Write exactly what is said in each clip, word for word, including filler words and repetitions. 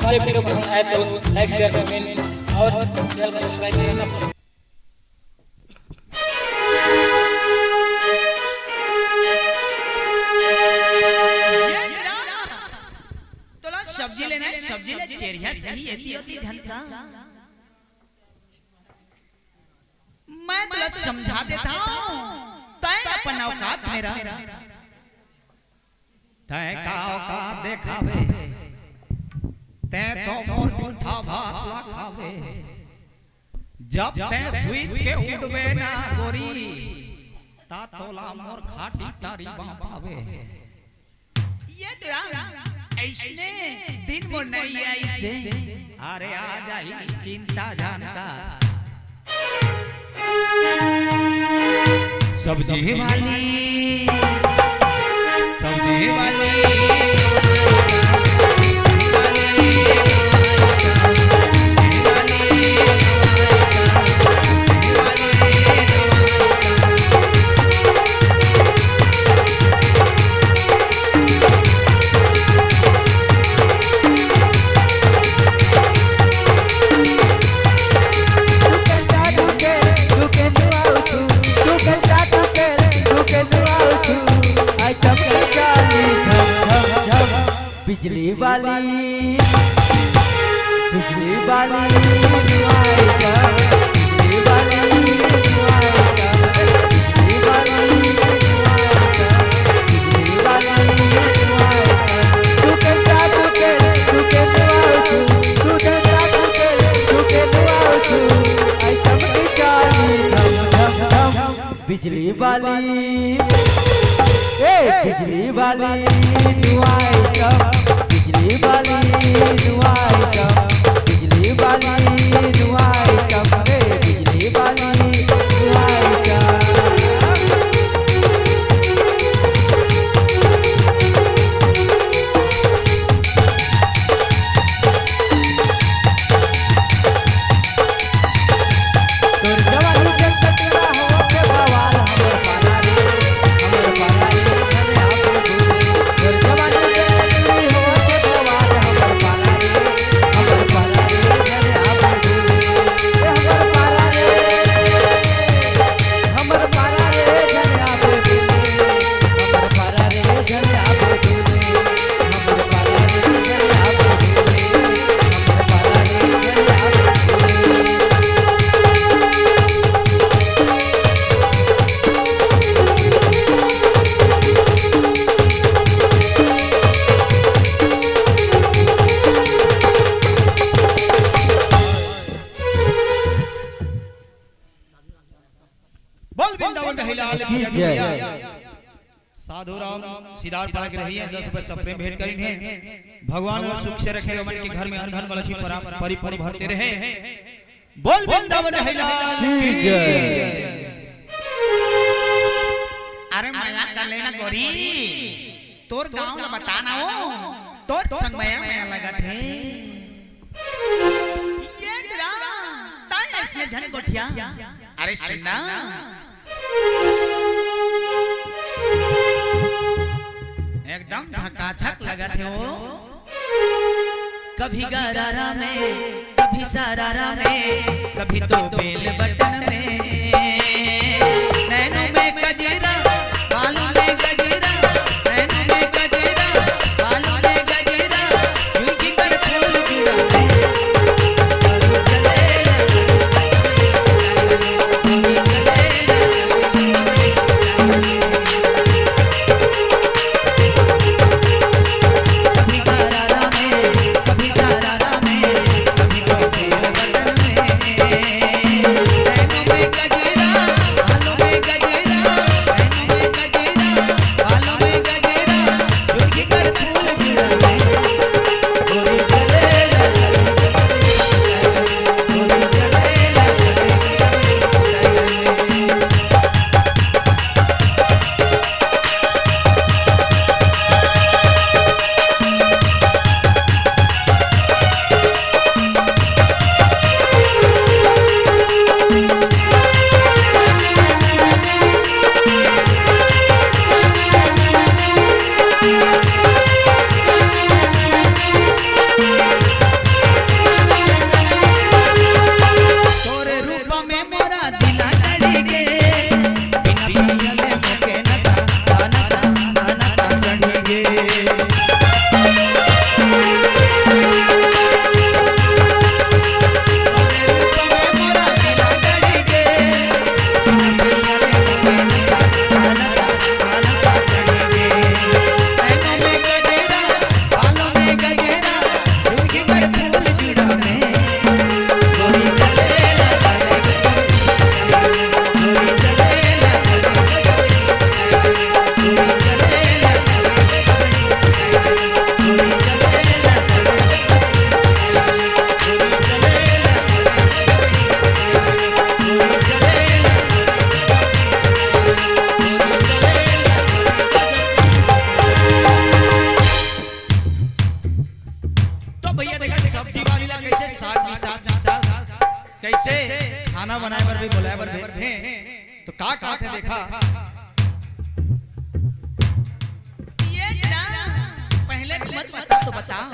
हमारे वीडियो पसंद आए तो लाइक, शेयर, कमेंट और चैनल को सब्सक्राइब करना ना भूलें। ये मेरा, तोला सब्जी लेना है, सब्जी ले, चेरिया सही है, दियो ती धन का। मैं तोला समझा देता हूँ, तय अपन औकात में रह। तय का औकात देखावे, तय तो मोर जूठा भात ला खावे। जब तय सुइत के उठबे ना गोरी, ता तोला मोर खाटी टारी बाँह पावे। ये तो राम, ऐसने दिन मोर नइ आइसे। अरे आ जाही, चिंता झन कर। सब्जी वाली, सब्जी वाली, बिजली वाली, बिजली वाली, बिजली वाली, बिजली वाली, ए, बिजली वाली, नुआई कम, बिजली वाली, नुआई कम, बिजली वाली, नुआई कम, ए, बिजली वाली, नुआई कम। बोल वृंदावन बिहारी लाल की जय। साधु राम सिदार पारा के रहिए, दस रुपए सब प्रेम भेंट करिन हे। भगवान सुख से रखे, ओमन के घर में अन्न धन लक्ष्मी परा-, परिपूर्ण भरते रहे। बोल वृंदावन बिहारी लाल की जय। अरे मजाक कर लेना गोरी, तोर गांव ला बता ना वो, तोर संग मया मया लगत हे। ये तेरा, ताई ऐसने झन गोठिया। अरे सुन ना, एकदम झकाझक लगत हे वो। कभी गरारा में, कभी सरारा में, कभी तो बेल बटन में। नैनों में गजरा, बालों में गजरा, नैनों में गजरा, बालों में गजरा, झुमकी कर फूल गिरा। सब्जी वाली ला कैसे साग बिसात बिसात, कैसे खाना बनाए बर भी बोलाए बर भेजथे। तो का कहत हे देखा। ये ना, पहले तुम्हारी पता तो बताओ।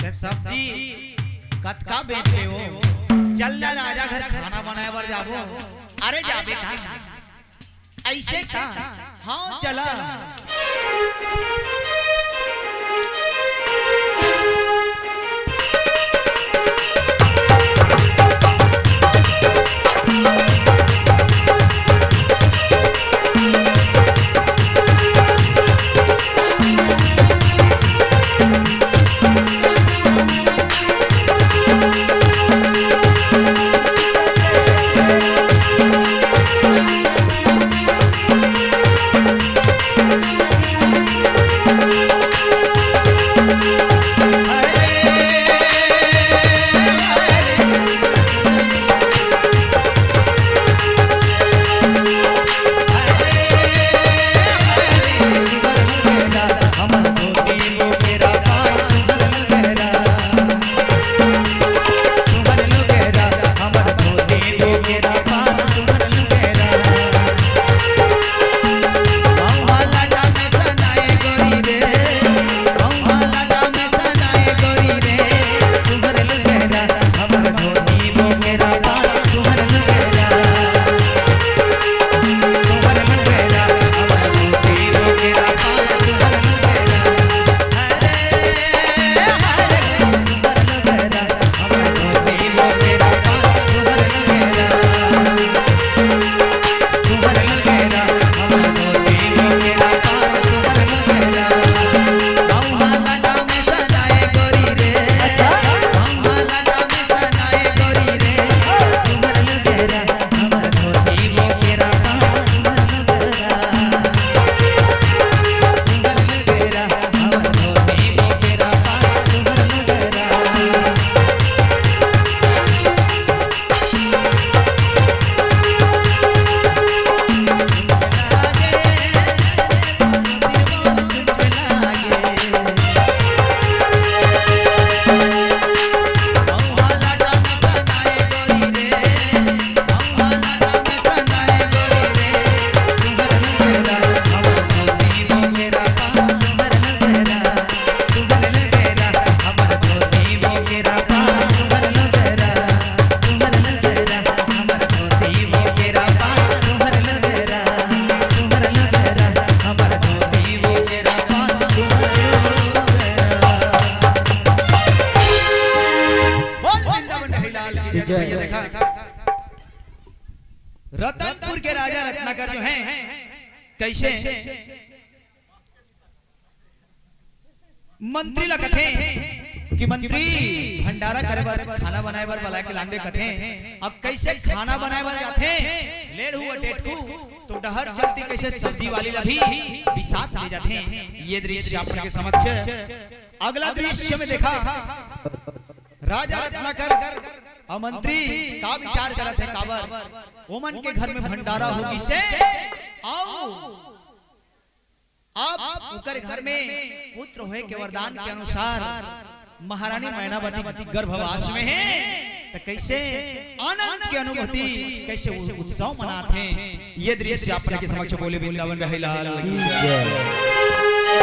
ते सब्जी कतका बेचबे हो? चल ना राजा घर खाना बनाए बर जाबो। अरे जाबे का? ऐसे का? हाँ, चला। बोल वृंदावन बिहारी लाल की जय। भैया देखा, रतनपुर के राजा रत्नाकर जो हैं, कैसे मंत्री ला कथे कि मंत्री, भंडारा करे बर, खाना बनाए बर बला के लानबे कथे। अब कैसे खाना बनाए बर जाथे, लेड़हू अउ डेटकू, तो डहर चलती कैसे सब्जी वाली ला भी बिसात ले जाथे। ये दृश्य आप मन के समक्ष। अगला दृश्य में देखा, राजा रत्नाकर अउ मंत्री का विचार करत हे, काबर ओमन के घर में भंडारा होइसे, अउ अब ओकर घर में पुत्र होए के वरदान के अनुसार महारानी मैनावती गर्भवास में हे, त कैसे आनंद के अनुभूति, कैसे उ-, उत्सव मनात हे, ये दृश्य आप मन के समक्ष बोले वृंदावन बिहारी लाल की जय।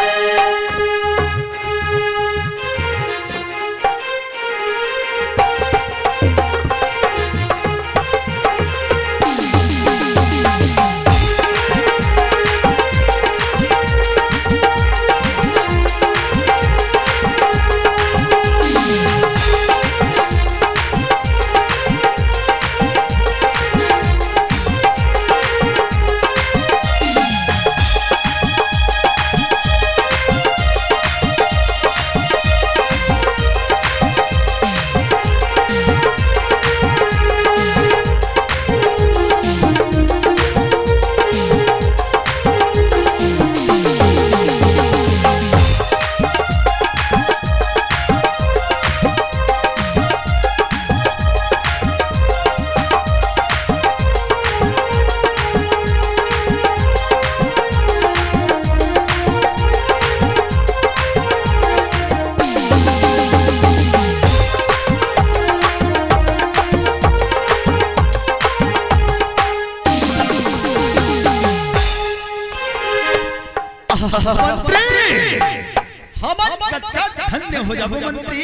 हो जाबो मंत्री,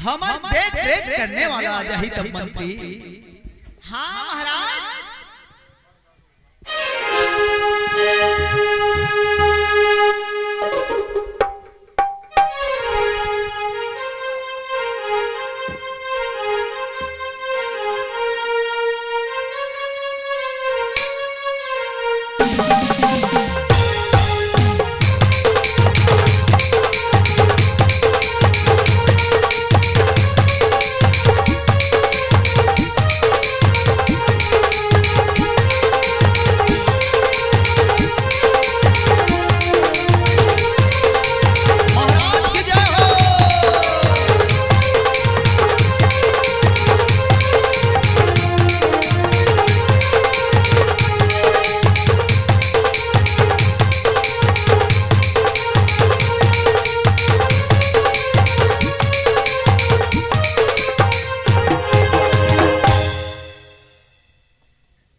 हमर देख रेख करने वाला आ जाही तब मंत्री। हाँ महाराज।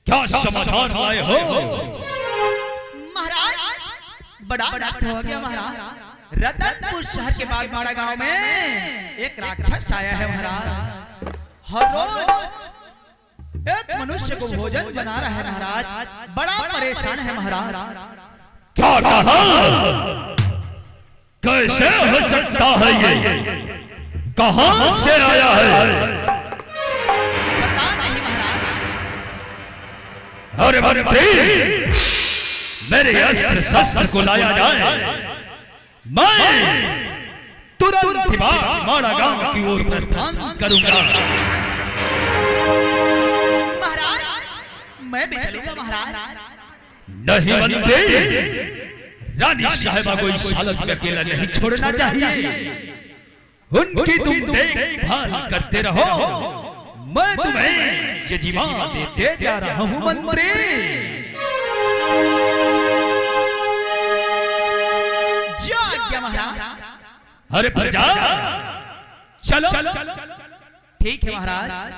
क्या समाचार लाए हो? महाराज, बड़ा रात हो गया महाराज। रतनपुर शहर के बागमाड़ा गांव में एक राक्षस आया है महाराज। हर रोज एक मनुष्य को भोजन बना रहा है महाराज। बड़ा परेशान है महाराज। क्या कहा? कैसे हो सकता है ये? कहां से आया है? पता नहीं महाराज। अरे मंत्री, मेरे अस्त्र शस्त्र को लाया जाए। मैं तुरंत ही बागमाड़ा गांव की ओर प्रस्थान करूंगा। महाराज, मैं भी चलूंगा महाराज। नहीं मंत्री, रानी साहिबा को इस हालत में अकेला नहीं छोड़ना चाहिए। उनकी तुम देखभाल करते रहो, मैं तुम्हें ये जीवा देते जा रहा हूं मंत्री। जा आज्ञा महाराज। अरे प्रजा, चलो। ठीक है महाराज।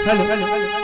हेलो।